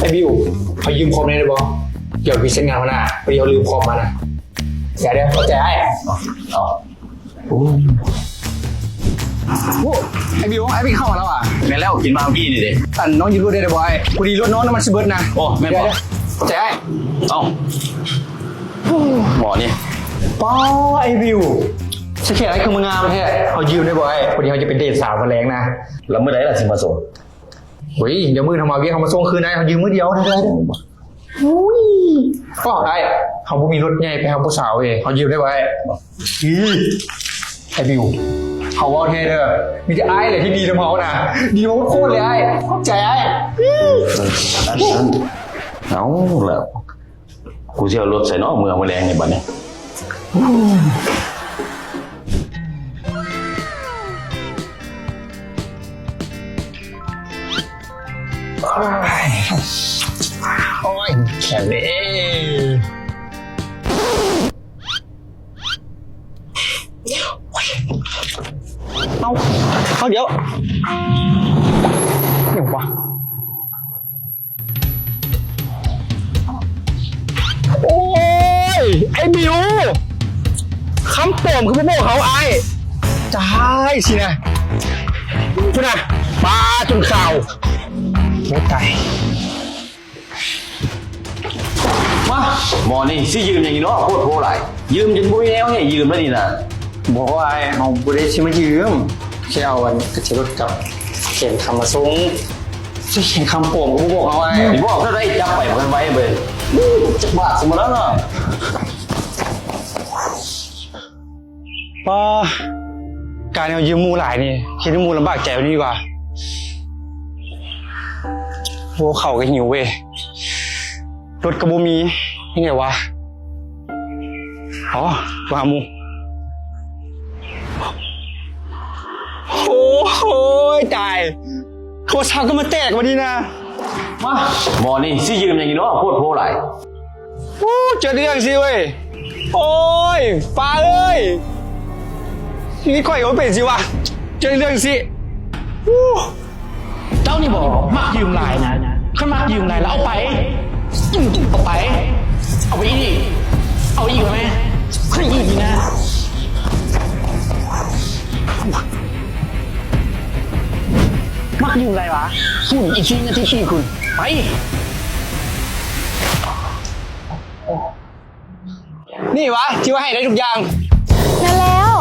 ອ້ບິວ ຂໍຢືມຄອມແດ່ໄດ້ບໍ່? ດຽວພຣີເຊັນງານຫົວໜ້າ ພໍດີເຮົາລືມຄອມມານະ. ເດີ ເດີ ຂອບໃຈອ້າຍ. ເອົາ ໂອ້ ໂອ້ ອ້າຍບິວ ອ້າຍບິວເຂົ້າມາແລ້ວຫວາ? ແມ່ນແລ້ວ ກິນມາເມື່ອກີ້ນີ້ເດ້. ອັນ ນ້ອງຢືມລົດໄດ້ບໍ່ອ້າຍ? ພໍດີລົດນ້ອງນ້ຳມັນຊິເບິດນະ. ໂອ້ ແມ່ນບໍ່? ເດີ ເດີ ຂອບໃຈອ້າຍ. ເອົາ ໝໍນີ້ ປ້າ ອ້າຍບິວ ສະແຂນອ້າຍຄືມາງາມແທ້. ເຮົາຢືມໄດ້ບໍ່ອ້າຍ? ພໍດີເຮົາຈະໄປເດດສາວມື້ແລງນະ. ແລ້ວມື້ໃດລະຊິມາສົ່ງ? ໂອ້ຍ ດຽວມື້ອື່ນເຮົາມາວຽກ ເຮົາມາສົ່ງຄືນໄດ້. ເຮົາຢືມມື້ດຽວໄດ້. ໂອ້ຍ ໂອ້ ອ້າຍ ເຮົາບໍ່ມີລົດໃຫຍ່ໄປຫາຜູ້ສາວເດ ເຮົາຢືມໄດ້ບໍ່ອ້າຍ? ອີ ອ້າຍບິວ ເຮົາເວົ້າແທ້ເດີ ມີແຕ່ອ້າຍແຫຼະທີ່ດີນຳເຮົານະ. ດີມາໂຄດເລີຍອ້າຍ. ຂອບໃຈອ້າຍ. ເອົາລະ ກູຊິເອົາລົດໃສເນາະ ເມືອມື້ແລງນີ້ບັດນີ້. ໂອ້ຍ ໂອ້ຍ ແຂນເດ້. ເອົ້າ ເອົາ ດຽວ ຫຍັງວະ? ໂອ້ຍ ໄອ້ບິວ ຄຳປອມຄືບໍ່ບອກເຮົາອ້າຍ. ຕາຍຊິນະ ພຸ້ນນະ ປາຈົນຂາວ. ໂອ້ ຕາຍ. ມາ ໝໍນີ້ຊິຢືມຫຍັງອີກເນາະ ໂພດໂພຫຼາຍ. ຢືມຈົນບໍ່ມີແນວໃຫ້ຢືມແລ້ວນີ້ນະ. ບໍ່ອ້າຍ ເຮົາບໍ່ໄດ້ຊິມາຢືມ ແຄ່ເອົາອັນກະເຈລົດກັບແຂນຄຳມາສົ່ງ. ໃຊ້ແຂນຄຳປອມກໍບໍ່ບອກເຮົາອ້າຍ. ບໍ່ບອກເທົ່າໃດ ຈັບໄປບໍ່ທັນໄວເບິ່ງ. ຈັກບາດຊິໝົດແລ້ວເນາະ. ປ້າ ການເຮົາຢືມໝູ່ຫຼາຍນີ້ ເຮັດໃຫ້ໝູ່ລຳບາກໃຈກວ່ານີ້ດີກວ່າ. ໂອ້ ເຂົ້າກໍຫິວເວີຍ ລົດກໍບໍ່ມີ ເຮັດແນວໃດວະ? ອໍ ໂທຫາໝູ່. ໂອ້ຍ ຕາຍ ໂທລະສັບກໍມາແຕກບັດນີ້ນະ. ມາ ໝໍນີ້ຊິຢືມຫຍັງອີກເນາະ ໂພດໂພຫຼາຍ. ໂອ້ ເຈີແຕ່ເລື່ອງຊີ້ເວີຍ. ໂອ້ຍ ປ້າເອີຍ ຊີວິດຂ້ອຍກໍບໍ່ເປັນຊີ້ວະ ເຈີແຕ່ເລື່ອງຊີ້. ໂອ້ ເຈົ້ານີ້ບໍ ມັກຢືມຫຼາຍນະ. ຄັນມັກຢືມຫຼາຍລະເອົາໄປ ເອົາໄປ ເອົາໄປອີກ ເອົາອີກແມ່ ໃຫ້ອີກນີ້ນະ. ມັກຢືມຫຼາຍຫວາ? ພຸ້ນ ອີກສີ່ນາທີອີກພຸ້ນ ໄປ. ນີ້ຫວາ ທີ່ວ່າໃຫ້ໄດ້ທຸກຢ່າງ. ແມ່ນແລ້ວ.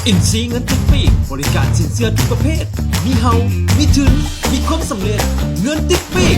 ອິນຊີເງິນຕິດປີກ ບໍລິການສິນເຊື່ອທຸກປະເພດ. ມີເຮົາ ມີທຶນ ມີຄວາມສຳເລັດ. ເງິນຕິດປີກ.